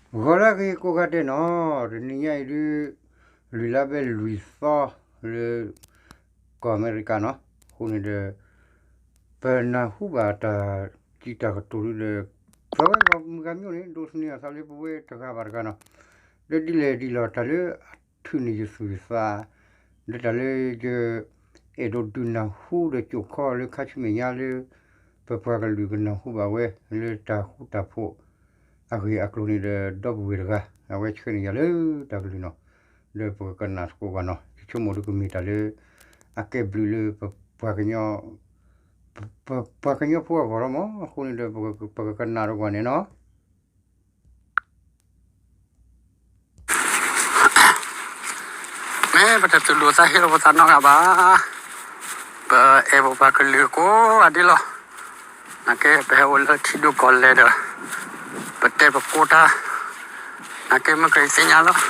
ဂီၤလၢအဂ့ၤကိးဂၤဒဲးနီၤ, တနံၤညါအံၤဒုး လွံၢ်လါဘဲလွံၢ်သီလၢ ကီၢ်အမဲရကၤနီၤ, အဃိန့ၣ်ဒီး ပနၢ်ဟူဘၣ်တၢ်စံးတၢ်ကတိၤဒုးဒီး ပဝဲပှၤမုၢ်ဂၤမ့ၢ်အိၣ်န့ၣ် ဒိးသန့ၤအသးလၢပဝဲတဂၤဘၣ်တဂၤနီၤ, ဒီးဒ်လဲၣ်ဒ်လဲၣ်တၢ်လၢအထုးန့ၢ်ယသူၣ်ယသး ဒီးတၢ်လၢယ အဲၣ်ဒိးဒုးနၢ်ဟူဒီးကၠိၣ်ခီလၢခါဆူမဲာ်ညါလၢ ပပှၤကလုာ်ကနၢ်ဟူဘၣ်ဝဲ လၢတၢ်ဃူတၢ်ဖိးအဂ့ၢ်အကျိၤန့ၣ်ဒီး ဒီပုၢ်ဝဲၢ်တဂၤ အဝဲဆှၢန့ၢ်ယၤလၢတၢ်ကလုၢ်နီၤ, ဒီးပကကနၣ်သကိးဘၣ်နီၤ, ယဆိကမိၣ်ဒုးကမ့ၢ်တၢ်လၢ အကဲဘျုးလၢပပှၤကညီ ပပှၤကညီဖိအဂီၢ်လီၤမး, အဃိန့ၣ်ဒီး ပကကနၣ်တကွၢ်န့ၣ်နီၤ. မ့ၢ်ပတတူၢ်လိာ်သးဟ့ၣ်လီၤပသးနီတဂၤဘၣ်, ပအဲၣ်ပပှၤကလုာ်ကိးဂၤဒဲးလီၤ. နာ်က့ပဟဲအိၣ်လၢထံဒိၣ်ကီၢ်လဲၢ်ဒီး ပတဲပကိးတၢ်, နာ်က့မ့ၢ်ကသ့ၣ်ညါလီၤ.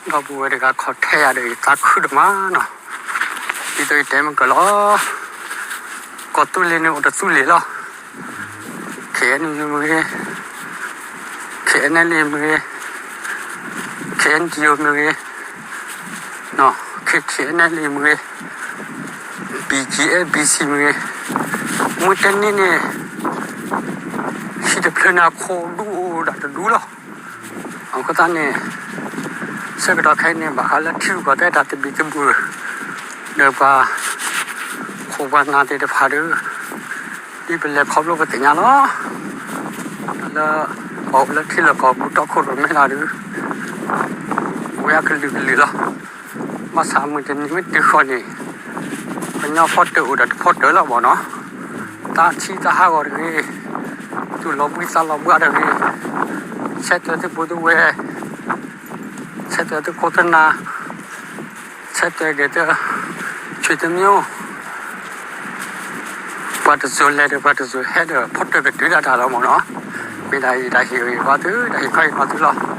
ဒီပုၢ်ဝဲၢ်တဂၤခီၣ်ထဲယၤဒီး ယသးခုဒိၣ်မးနီၤ, ဒ်သိးယတဲမ့ၢ်ကလီၤ ကီၢ်သူလ့ၤန့ၣ်အိၣ်တသူလ့ၤလီၤ. ခ့ၣ်အဲၣ်ယူၣ်မ့ၢ်ဂ့ၤ, ခ့ၣ်အဲၣ်နဲလ့မ့ၢ်ဂ့ၤ, ခ့ၣ်အဲၣ်ယူၣ်မ့ၢ်ဂ့ၤ, ခ့ၣ်အဲၣ်နဲလ့မ့ၢ်ဂ့ၤ, ဘံၣ်ကၠံၣ်အဲၣ်ဘံၣ်စံၣ်မ့ၢ်ဂ့ၤ, မုၢ်တနံၤန့ၣ် ဟံၣ်တဖျၢၣ်န့ၣ်အခိၣ်ဒူအိၣ်ဒၣ်တဒူလီၤ. အဃိသတးန့ၣ် ဆၢကတီၢ်ခဲအံၤန့ၣ် ဘၣ်ဃးလၢထံဂုၤကီၢ်ဂၤတၢ်သဘံၣ်သဘုၣ် ဒီးပှၤ ခိၣ်ပှၤနၢ်သ့ၣ်တဖၣ်ဒီး ဒ်ပလဲၤခီဖျိပသ့ၣ်ညါလီၤ. လၢ ပှၤအိၣ်လၢထံလီၢ်ကီၢ်ပူၤတီခိၣ်ရိၣ်မဲလၢ်ဒီး ဝဲအကလုာ်ကလုာ်လီၤ. ဘၣ်ဆၣ်မုၢ်တနံၤမ့ၢ်တုၤဃီၤန့ၣ် ကညီဖီတၢၢ်အိၣ်ဒီးတဖီတၢၢ်လီၤမးနီၤ, သးဆံးသးဟးဂီၤတဂ့ၤ, သူၣ်လီၤဘှံးသးလီၤဘှါတဂ့ၤ, ဆဲးတွဲးသုးဘူးသုးဝဲၤ, ဆဲးတွဲးသုးခိၣ်သုးနၢ်, ဆဲးတွဲးက့ၤသုး ဆွေတမျိုး ပှၤတစိၤလဲၤဒီးပှၤတစိၤဟဲဒီး ဖီတၢၢ်ကတုၤဒၣ်တၢ်လီၤမးနီၤ, မ့ၢ်ဒၣ်ယတၢ်ဟ့ၣ်ဂံၢ်ဟ့ၣ်ဘါသု တၢ်ဟ့ၣ်ခီဟ့ၣ်နီၤသုလီၤ.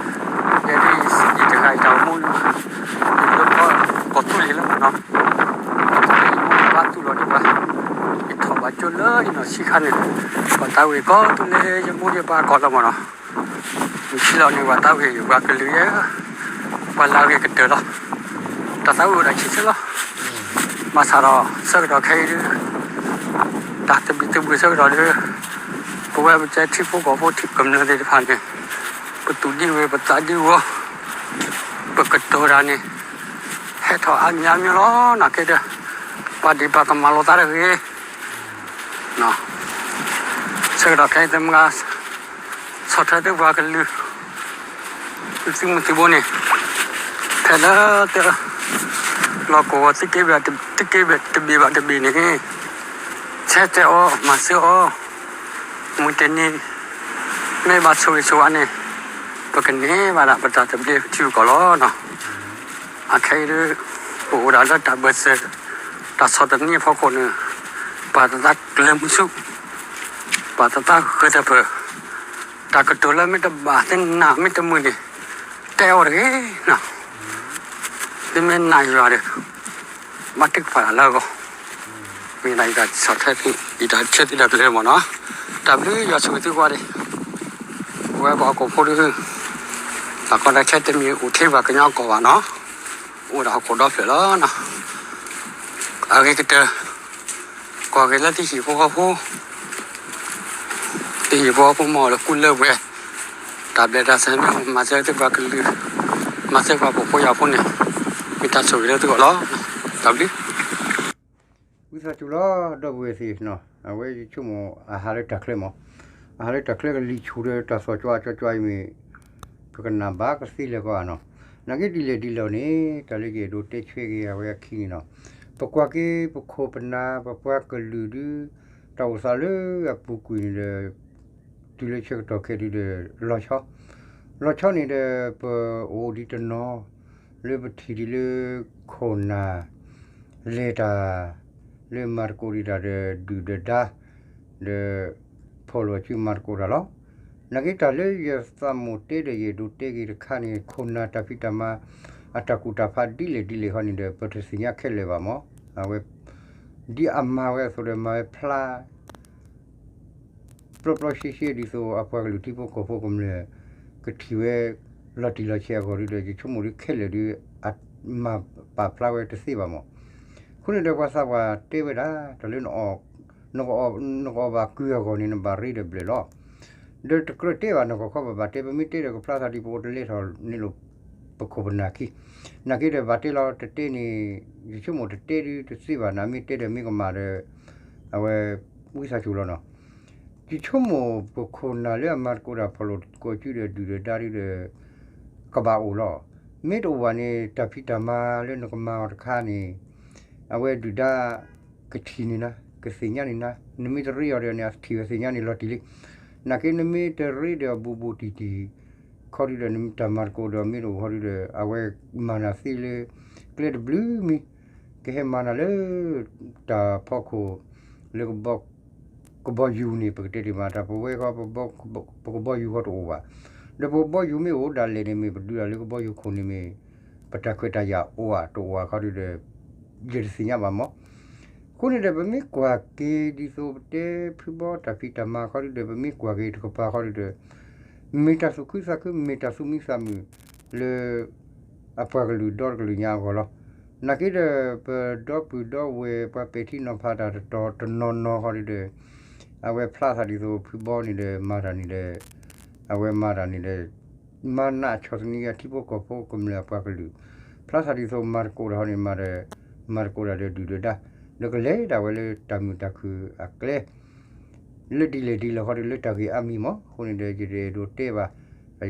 ယဲဒၣ်ယတဂၤယတၢ်အိၣ်မူ လၢကီၢ်သူလ့ၤလီၤမးနီၤ, ဘၣ်သူၣ်လီၤဒံးပှၤ, ယထီၣ်ဘၣ်ကၠိလၢယနီၢ်ဆံးခါန့ၣ်, ပှၤသးဝံၣ်ကီၢ်သူလ့ၤ ယမိၢ်ယပၢ်ကီၢ်လီၤမးနီၤ, မုၢ်ဆံးလီၤန့ၣ် ပှၤသးဝံၣ်ပှၤကလုာ်ယဲ ပှၤလၢအဂ့ၤကတၢၢ်လီၤ. တၢ်သးဝံၣ်အိၣ်ဒၣ်ဆံးဆံးလီၤ. ဘၣ်ဆၣ်ဒီး ဆၢကတီၢ်ခဲအံၤဒုး တၢ်သဘံၣ်သဘုၣ်ဆၢကတီၢ်ဒုး ပဝဲပကဲထံဖိကီၢ်ဖိထံကမျၢၢ်သ့ၣ်တဖၣ်န့ၣ် ပသူၣ်ဒံးဝဲ ပသးဒံးဝဲ ပကတိၤတၢ်န့ၣ် ဟဲထီၣ်အါမံၤအါမံၤလီၤ. နာ်က့ဒီး ပှၤဒံးပှၤကမၤလိာ်သးတဂ့ၤ ဆၢကတီၢ်ခဲအံၤ သမဂၤ ဆီၣ်ထွဲသုပှၤကလုာ် သုမုၢ်သုဘိန့ၣ် ဖဲလၢတၢ် လီၢ်ကဝီၤ သုက့ဘၣ်တဘ့ၣ်ဘၣ်တဘ့ၣ်န့ၣ် ဆဲးတဲအီၤ မၤစၢၤအီၤ မုၢ်တနံၤ မ့ၢ်ဘၣ်ဆိၣ်ဂ့ၤဆိၣ်ဝါန့ၣ် ပကန့ၢ်ဘၣ်ဒၣ်ပတၢ်သဘျ့ထံရူၢ်ကီၢ်လီၤ. အခဲအံၤဒုး ပအိၣ်ဒၣ်လၢတၢ်ဘၢၣ်စၢၤ တၢ်ဆီၣ်သနံးအဖီခိၣ်န့ၣ် ပှၤတသးကျၢၤမုာ်ဆူၣ် ပှၤတသးဃၢၤတၢ်ပၢၢ် တၢ်ကတိၤလၢမ့ၢ်တဘၣ်သ့ၣ်နၤမ့ၢ်တမုာ်န့ၣ် တဲအီၤတဂ့ၤနီၤ သုမ့ၢ်နာ်ယွၤဒီး ဘၣ်တ့ၢ်ကဖၣ်လၢအဂီၢ် မ့ၢ်ဒၣ်ယတၢ်ဆီၣ်ထွဲသု ယတၢ်ဆၢသုတၢ်ကလုၢ်မ့ၢ်နီၤ တၢ်ဘျုးယွၤဆိၣ်ဂ့ၤသုကိးဂၤဒဲး ပဝဲပှၤဟီၣ်ခိၣ်ဖိဒုး တၢ်ကီတၢ်ခဲတမ့ၢ်အိၣ်ထဲပှၤကညီအကီၢ်ဘၣ်နီၤ အိၣ်ဝဲဒၣ်ဟီၣ်ခိၣ်ဒီဖျၢၣ်လီၤ. အဂ့ၤကတၢၢ် ကွၢ်က့ၤလၢသုဟံၣ်ဖိဃီဖိ သုဟံၣ်ဖိဃီဖိမ့ၢ်အိၣ်လၢကူလၢဝဲ တၢ်ဘျဲၣ်တၢ်စဲၤမ့ၢ်အိၣ် မၤစၢၤသုပှၤကလုာ် မၤစၢၤပှၤဖှီၣ်ဖိယာ်ဖိန့ၣ် မ့ၢ်တၢ်ဆိၣ်ဂ့ၤလၢသုဂီၢ်လီၤ. တၢ်ဘျုး ဝံသးစူၤလီၤ ဒီပုၢ်ဝဲၢ်သ့ၣ်နီၤ အဝဲယဆိကမိၣ်အဟးလၢတၢ်ချၢမး အဟးလၢတၢ်ချၢကလံၤဆူၣ်ဒီးတၢ်သီၣ်ကွၢ်ကွၢ်ကွၢ်အံၤမ့ၢ် ပကနၣ်ဘၣ်ကသ့လၢၤကီးဧါနီၤ နာ်က့ဒ်လဲၣ်ဒ်လဲၣ်န့ၣ် တၢ်လၢယအဲၣ်ဒိးတဲဆွဲက့ၤအဝဲအခံန့ၣ်နီၤ ပကွၢ်က့ၤပခိၣ်ပနၢ် ပပှၤကလုာ်ဒုး တၢ်အိၣ်သးလၢအပူၤကွံာ်န့ၣ်ဒီး တုၤလၢဆၢကတီၢ်ခဲအံၤဒုးဒီး လီၤဆီ လီၤဆီန့ၣ်ဒီး ပအိၣ်ဒံးတနီၤ လၢပထံၣ်ဒံးလၢ ခိၣ်နၢ် လဲၤတၢ် လၢမၤသကိးဒံးတၢ်ဒီး ဒုၣ်ဒီးဒါ ဒီး ဖီၣ်လိာ်စုမၤသကိးတၢ်လီၤ. နာ်က့တၢ်လၢယသးမိၣ်တဲဒီးယအဲၣ်ဒိးတဲက့ၤတခါန့ၣ် ခိၣ်နၢ်တၢ်ဖံးတၢ်မၤ အတၢ်ကူၣ်တၢ်ဖးဒ်လဲၣ်ဒ်လဲၣ်ဃီန့ၣ်ဒီး ပတသ့ၣ်ညါခဲလၢာ်ဘၣ်မး အဝဲ ဒ်အမၤဝဲအသိးဒီးမၤဝဲဖျါ ပျီပျီရှဲရှဲဒ်သိးအပှၤကလုာ်ထံဖိကီၢ်ဖိကမျၢၢ် ကထံၣ်ဝဲ လီၤတံၢ်လီၤဆဲးအဂီၢ်ဒုဒီး ယဆိကမိၣ်ဒုခဲလၢာ်ဒု အမၤပာ်ဖျါဝဲတသ့ဘၣ်မး. အဃိန့ၣ်ဒီးပှၤသးပှၢ်တဲဝဲဒၣ် တၢ်လၢ နကအီၣ်ဘၣ်ကုၢ်အဂီၢ်န့ၣ် နဘၣ်ရ့ဒီးဘျၢၣ်လီၤ. ဒီးတကြၢးတဲဘၣ် နကီၢ်ခီဘၣ်ဘၣ်တဲ ပမ့ၢ်တဲဒီးကဖျါသးဒ်ပအိၣ်တလဲထီၣ်န့ၣ်လိာ် ပခိၣ်ပနၢ်ခံ, နာ်က့ဒီးဘၣ်တဲလီၤ တတဲန့ၣ် ယဆိကမိၣ်တတဲဒုတသ့ဘၣ် နမ့ၢ်တဲဒီးမ့ၢ်ကမၣ်ဒီး အဝဲ ဝံသးစူၤလီၤနီၤ. ယဆိကမိၣ်ပခိၣ်နၢ်လၢအမၤသကိးတၢ်ဖီၣ်လိာ်သကိးစုဒီးဒုၣ်ဒီးဒါဒုဒီး ကဘၣ်အိၣ်လီၤ. မ့ၢ်တအိၣ်ဘၣ်န့ၣ် တၢ်ဖံးတၢ်မၤလၢနကမၤအီၤတခါန့ၣ် အဝဲဒုၣ်ဒါ ကထံၣ်န့ၢ်နၤ ကသ့ၣ်ညါန့ၢ်နၤ နမ့ၢ်တရ့အီၤဒီးန့ၣ် အထံၣ်ဝဲသ့ၣ်ညါန့ၢ်လီၤတံၢ်လံ. နာ်က့နမ့ၢ်တရ့ဒီးအဘူးဘူးတံၢ်တံၢ် ခီဒုဒီး နတၢ်မၤသကိးဒီးမ့ၢ်တအိၣ်ခီဒုဒီး အဝဲမၤနၤသ့လၢ ကျဲတဘျုးမံၤ ကဟဲမၤနၤလၢ တၢ်ဖီခိၣ် လၢ ကဘီယူၤန့ၣ် ပကတဲတ့ၢ်မး တၢ်ပဝဲဃီ ပကဘီယူၤဃီတအိၣ်ဘၣ်. ဒီးပကဘီယူၤမ့ၢ်အိၣ်ဒၣ်လဲာ်န့ၣ်မ့ၢ် ပဒုးတၢ်လၢကဘီယူၤခိၣ်န့ၣ်မ့ၢ် ပတၢ်ခွဲးတၢ်ယာ်အိၣ်ဧါတအိၣ်ဧါခီဒုဒီး ယတသ့ၣ်ညါဘၣ်မး. အဃိန့ၣ်ဒီး ပမ့ၢ်ကွၢ်က့ၤဒ်သိးပတဲဖုဘီတၢ်ဖံးတၢ်မၤခီဒုဒီး ပမ့ၢ်ကွၢ်က့ၤတကပၤခီဒုဒီး မ့ၢ်တၢ်သူၣ်ခုသးခု မ့ၢ်တၢ်သူၣ်မံသးမုာ်လၢ အပှၤကလုာ်ဒီတကလုာ်ညါအဂီၢ်လီၤ. နာ်က့ဒီး ပဒီပုၢ်ဒီဝဲၢ်ပှၤပဲာ်ထံနီၤဖးတၢ်တတီၤတနီၤနီၤခီဒုဒီး အဝဲဖျါသးဒ်သိးဖုဘီန့ၣ်ဒီး မၤတၢ်န့ၣ်ဒီး အဝဲမၤတၢ်န့ၣ်ဒီး မၤနးဆီၣ်သနံးအထံဖိကီၢ်ဖိကမျၢၢ်အပှၤကလုာ် ဖျါသးဒ်သိးမၤသကိးတၢ်ဟီန့ၣ် မၤဒီး မၤသကိးတၢ်ဒီးဒုၣ်ဒီးဒါ ဒီးကလဲၤဒၣ်ဝဲလၢတၢ်မုာ်တၢ်ခုၣ်အကျဲ လၢဒ်လဲၣ်ဒ်လဲၣ်ဃီဒီး လၢတၢ်ဂ့ၢ်အါမံၤမး. အဃိန့ၣ်ဒီး ယတအဲၣ်ဒိးတဲဘၣ်,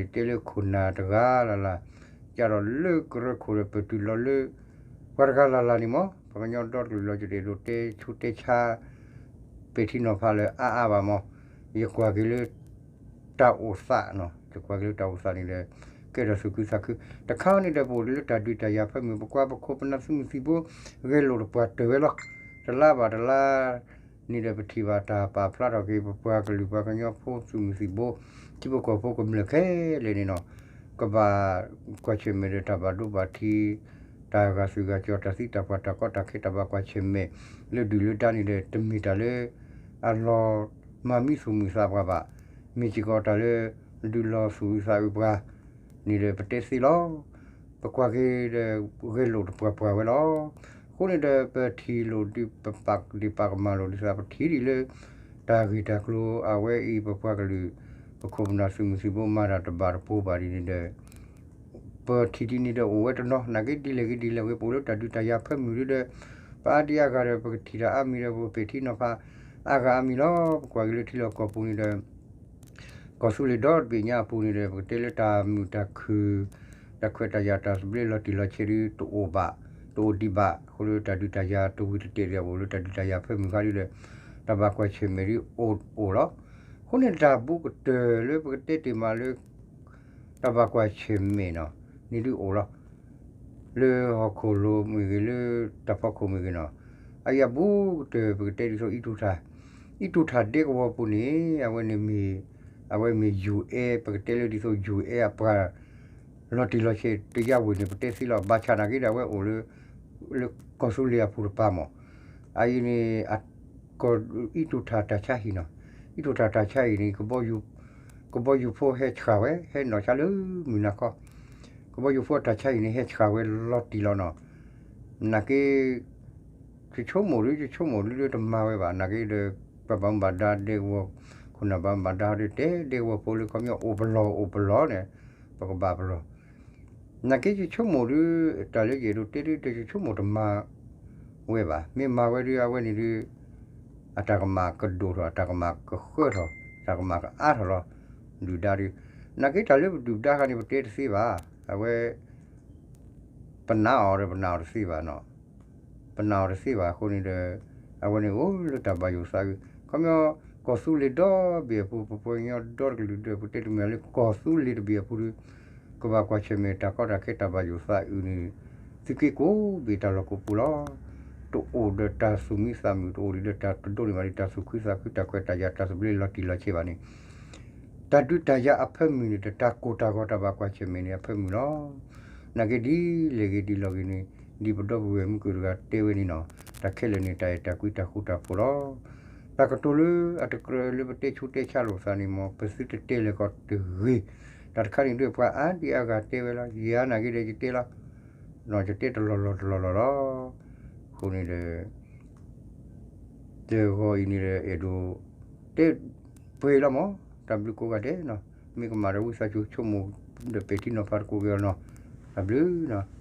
ယတဲလၢခိၣ်နၢ်တဂၤလၢ်လၢ်, ကဒီးလၢကရၢခိၣ်ဒီး ပတုၤလီၤလၢ ပှၤတဂၤလၢ်လၢ်န့ၣ်မး, ပှၤကညီဒီတကလုာ်လီၤ. ယတအဲၣ်ဒိးတဲဆူးတဲဆါ ပဲာ်ထံနီၤဖးလၢအါအါဘၣ်မး. ယကွၢ်က့ၤလၢ တၢ်အိၣ်သးနီၤ, ယကွၢ်က့ၤလၢတၢ်အိၣ်သးန့ၣ်ဒီး ကဲထီၣ်သူၣ်ခုသးခု. တခါန့ၣ်ဒီး ပအိၣ်လၢတၢ်ဒုးတၢ်ယၤဖၢမုၢ် ပကွၢ်ပခိၣ်ပနၢ်သုးမုၢ်သံၣ်ဘိ ဂဲၤလိာ်တပှၢ်တၢၢ်ဝဲလီၤ. တလါဘၣ်တလါ န့ၣ်ဒီး ပထံၣ်ဘၣ်တၢ်ပာ်ဖျါထီၣ်က့ၤ ပပှၤကလုာ်ပှၤကညီဖိသုးမုၢ်သံၣ်ဘိ ထံဖိကီၢ်ဖိကမျၢၢ်ခဲလၢာ်န့ၣ်နီၤ, ကဘၣ်ကွၢ်ဆၢၣ်မဲာ်ဒီးတၢ်ဘၣ်ဒိဘၣ်ထံး, တၢ်ဂာ်သူၣ်ဂာ်ကၠီၤ တၢ်သံတၢ်ပှၢ် တၢ်ကီတၢ်ခဲ တၢ်ဘၣ်ကွၢ်ဆၢၣ်မဲာ် လၢဒုၣ်လၢဒါန့ၣ်ဒီး တမ့ၢ်တၢ်လၢ အလီၤမၤမံသူၣ်မုာ်သးပှၤဘၣ်. မ့ၢ်စ့ၢ်ကီးတၢ်လၢ ဒုးလီၤသူၣ်အုးသးအုးပှၤ န့ၣ်ဒီး ပတဲသ့လီၤ. ပကွၢ်က့ၤဒီး ဂဲၤလိာ်တပှၢ်ပှၢ်ဝဲလီၤ. အဃိန့ၣ်ဒီး ပထံၣ်လိာ်ဒ်ပပာ်ဒံးပာ်ကမၣ်လိာ်ဒ်သိး ပထံၣ်ဒံးလၢ တၢ်ဂ့ၢ်တၢ်ကျိၤအဝဲအံၤ ပပှၤကလုာ် ပခိၣ်ပနၢ်သုးမုၢ်သံၣ်ဘိ မၤတၢ်တဘၣ်တပူၤဘၣ်ဒ်န့ၣ်ဒီး ပထံၣ်ဒ်န့ၣ်ဒီးအိၣ်ဝဲတနီၤ, နာ်က့ဒ်လဲၣ်ဂ့ၤဒ်လဲၣ်ဂ့ၤ ပအိၣ်လၢတၢ်ဒုးတၢ်ယၤဖၢမုၢ်ဒ်ဒီး ပအါဒံအါဂၤဒီး ပကထံၣ်တၢ်အါမံၤဒီး ပကပဲာ်ထံနီၤဖး အါဂၤအါမံၤလီၤ. ပကွၢ်က့ၤလၢထံလီၢ်ကီၢ်ပူၤန့ၣ်ဒီး ကီၢ်သူလ့ၤဒီတဘ့ၣ်ညါအပူၤန့ၣ်ဒီး ပကတဲလၢတၢ်မုာ်တၢ်ခုၣ် တၢ်ခွဲးတၢ်ယာ်တၢ်သဘျ့လီၤတံၢ်လီၤဆဲးဒ်တအိၣ်ဘၣ်, တအိၣ်ဒံးဘၣ်. အဃိလၢတၢ်ဒုးတၢ်ယၤတဝံၤတတဲာ်ဒီး ပအိၣ်လၢတၢ်ဒုးတၢ်ယၤဖၢမုၢ်ခါဒ်ဒီး တၢ်ဘၣ်ကွၢ်ဆၢၣ်မဲာ်ဒ်အိၣ်အိၣ်လီၤ. အဃိန့ၣ်တၢ်ဘူးကတၢၢ်လၢပကတဲတ့ၢ်မးလၢ တၢ်ဘၣ်ကွၢ်ဆၢၣ်မဲာ်နီၤ န့ၣ်ဒ်အိၣ်လီၤ. လၢဟီၣ်ခိၣ်လိၤမ့ၢ်ဂ့ၤ လၢတၢ်ဖီခိၣ်မ့ၢ်ဂ့ၤနီၤ, အအံၤအဘူးကတၢၢ် ပကတဲဒ်သိးအံၣ်တူၢ်ထၣ်, အံၣ်တူၢ်ထၣ်ဒဲကဝီၤပူၤန့ၣ် အဝဲန့ၣ်မ့ၢ် အဝဲမ့ၢ် ယူၣ်အဲၣ် ပကတဲလၢဒ်သိး ယူၣ်အဲၣ် အပှၤ လီၤတံၢ်လီၤဆဲးတယါဝ့ၢ်န့ၣ် ပတဲသ့လီၤ. ဘၣ်ဆၣ်နာ်က့ဒီး အဝဲအိၣ်လၢ လၢကီၢ်သူလ့ၤအပူၤတပၤမး. အအံၤန့ၣ် အံၣ်တူၢ်ထၣ်တၢ်ဆါဟံၣ်နီၤ, အံၣ်တူၢ်ထၣ်တၢ်ဆါဟံၣ်န့ၣ် ကဘီယူၤဖိဟဲဆှၣ်ဝဲ ဟဲနီၣ်ဆါလၢမုၢ်နၤခီ, ကဘီယူၤဖိအတၢ်ဆါဟံၣ်န့ၣ် ဟဲဆှၣ်ဝဲလီၤတံၢ်လီၤနီၤ. နာ်က့ ယဆိကမိၣ်ဒ် ယဆိကမိၣ်ဒ်လၢတမၤဝဲဘၣ်. နာ်က့ဒီး ပှၤဘၣ်မူဘၣ်ဒါဒဲကဝီၤ ခိၣ်နၢ်ဘၣ်မူဘၣ်ဒါဟီဒ်တဲ ဒဲကဝီၤဖိလၢခီပညီအိၣ်ပလီၢ်အိၣ်ပလီၢ်န့ၣ် ပကဘၣ်ပလီၢ်. နာ်က့ယဆိကမိၣ်ဒ် တၢ်လၢယအဲၣ်ဒိးတဲဒ် ယဆိကမိၣ်တမၤဝဲဘၣ်. မ့ၢ်မၤဝဲဒ်အဝဲန့ၣ်ဒ် အတၢ်ကမၣ်ကဒိၣ်ထီၣ် အတၢ်ကမၣ်ကဃၢထီၣ် တၢ်ကမၣ်ကအါထီၣ်လီၤ. ဒုၣ်ဒါဒ် နာ်က့တၢ်လၢပဒုၣ်ဒါခါန့ၣ် ပတဲတသ့ဘၣ်. အဝဲ ပနာ်အီၤဒီးပနာ်အီၤတသ့ဘၣ်နီၤ. ပနာ်အီၤတသ့ဘၣ်အဃိန့ၣ်ဒီး အဝဲန့ၣ်အိၣ်လၢတၢ်ဘၣ်ယိၣ်သးအုး ခီပညီ ကီၢ်သူလ့ၤဒီဘ့ၣ်အပူၤ ပပှၤကညီဒီတကလုာ်ဒီး ပတဲတမ့ၢ်လၢကီၢ်သူလ့ၤတဘ့ၣ်အပူၤဒီး ကဘၣ်ကွၢ်ဆၢၣ်မဲာ်တၢ်ကီတၢ်ခဲတၢ်ဘၣ်ယိၣ်သးအုးန့ၣ် သုးက့ကိးဘ့ၣ်တၢ်လီၢ်ကိးပူၤလီၤ. တအိၣ်ဒီးတၢ်သူၣ်မံသးမုာ် တအိၣ်ဒံးဒီးတၢ်တဒိးန့ၢ်ဘၣ်ဒံး တၢ်သူၣ်ခုသးခု တၢ်ခွဲးတၢ်ယာ် တၢ်သဘျ့လီၤတံၢ်လီၤဆဲးဘၣ်န့ၣ် တၢ်ဒုးတၢ်ယၤအဖၢမုၢ်န့ၣ်ဒီး တၢ်ကိၢ်တၢ်ဂီၤ တၢ်ဘၣ်ကွၢ်ဆၢၣ်မဲာ်န့ၣ် အဖၢမုၢ်လီၤ. နာ်က့ဒ်လဲၣ်ဂ့ၤဒ်လဲၣ်ဂ့ၤန့ၣ် ဒ်ပဒီပုၢ်ဝဲၢ်မုၢ်ကုၢ်တဂၤတဲဝဲန့ၣ်နီၤ, တၢ်ခဲလၢာ်န့ၣ် တၢ်အဲၣ်တၢ်ကွံတၢ်ဃူတၢ်ဖိးလီၤ. တၢ်ကတိၤလၢအတကြၢးလၢပတဲဆူးတဲဆါလိာ်သးန့ၣ်မ့ၢ် ပသုတတဲလၢၤကီးတဂ့ၤ, တၢ်တခါန့ၣ်ဒုး ပှၤအါဒံအါဂၤတဲဝဲလီၤ, ယၤနာ်က့ဒီးယတဲလီၤ, ယတဲတလီၢ်လီၢ်တလီၢ်လီၢ်လီၤ. အဃိန့ၣ်ဒီး တဂီၤအံၤန့ၣ်ဒီး အဲၣ်ဒိးတဲပှဲၤလီၤမး, တၢ်ဘျုးကိးဂၤဒဲးနီၤ, မ့ၢ်ကမၣ်ဒီးဝံသးစူၤဆိကမိၣ်ဒီးပဲာ်ထံနီၤဖးတကိးက့ၤအီၤနီၤ, တၢ်ဘျုးနီၤ.